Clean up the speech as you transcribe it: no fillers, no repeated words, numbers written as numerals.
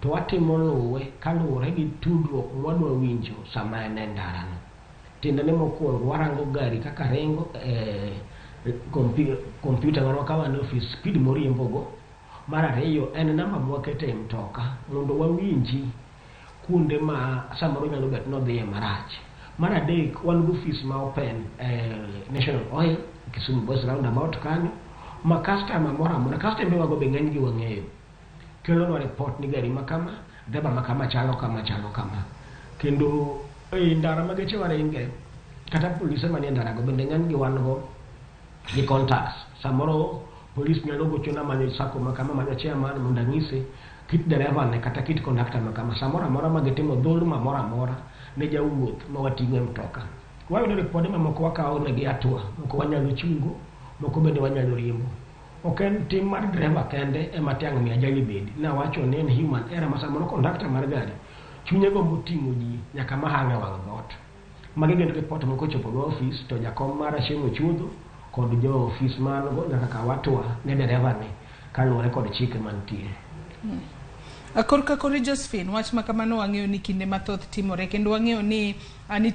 to watimo luwe kaluwore gi tudruok mwadwa winjo sama en e ndarano. Tiende ni mokwongo warango gari kaka ringo e kompyuta marwa ka wan e ofis, speed moriembogo. Mar ariyo en namba mwakete e mtoka mondo wawinji kuonde ma samoro nyalo bet nodhiye marach. Mar adek wan gi ofis ma open e National Oil Kisumu Boys Roundabout kanyo ma customer moro amora, customber wago be ng'eny gi wang'eyo kelonwa report ni gari ma kama, driver ma kama chalo kama chalo kama. Kendo e ndara ma geche wa ringe kata polise manie ndara go bende ng'eny gi wan go gi contacts. Samoro polis nyalo gochona manyo sacco ma kama, manyo chairman mondo anyise kit dereva ne kata kit conductor ma kama. Samoro amora ma gitimo dhuluma moro amora ne jawuoth ma wating'o e mtoka. Wayudo ripode mamoko wakawo negi hatua, moko wanyalo chungo, moko bende wanyalo riembo. Ok en tim mar dereva kende ema tiang' mi ajali bedi. Nawacho ni en human error ma samoro conductor mar gari chunye gombo ting'o ji nyaka mahang' e wang' dhoot. Magi gin report ma kochopo e ofis to jakom mar Achieng' Ochuodho kod jo ofis man go nyaka kaw hatua ne dereva ni kaluwore kod chike mantie. Korka kori Josephine, wach ma kamano wang'eyo ni kinde mathoth timore kendo wang'eyo ni nitie.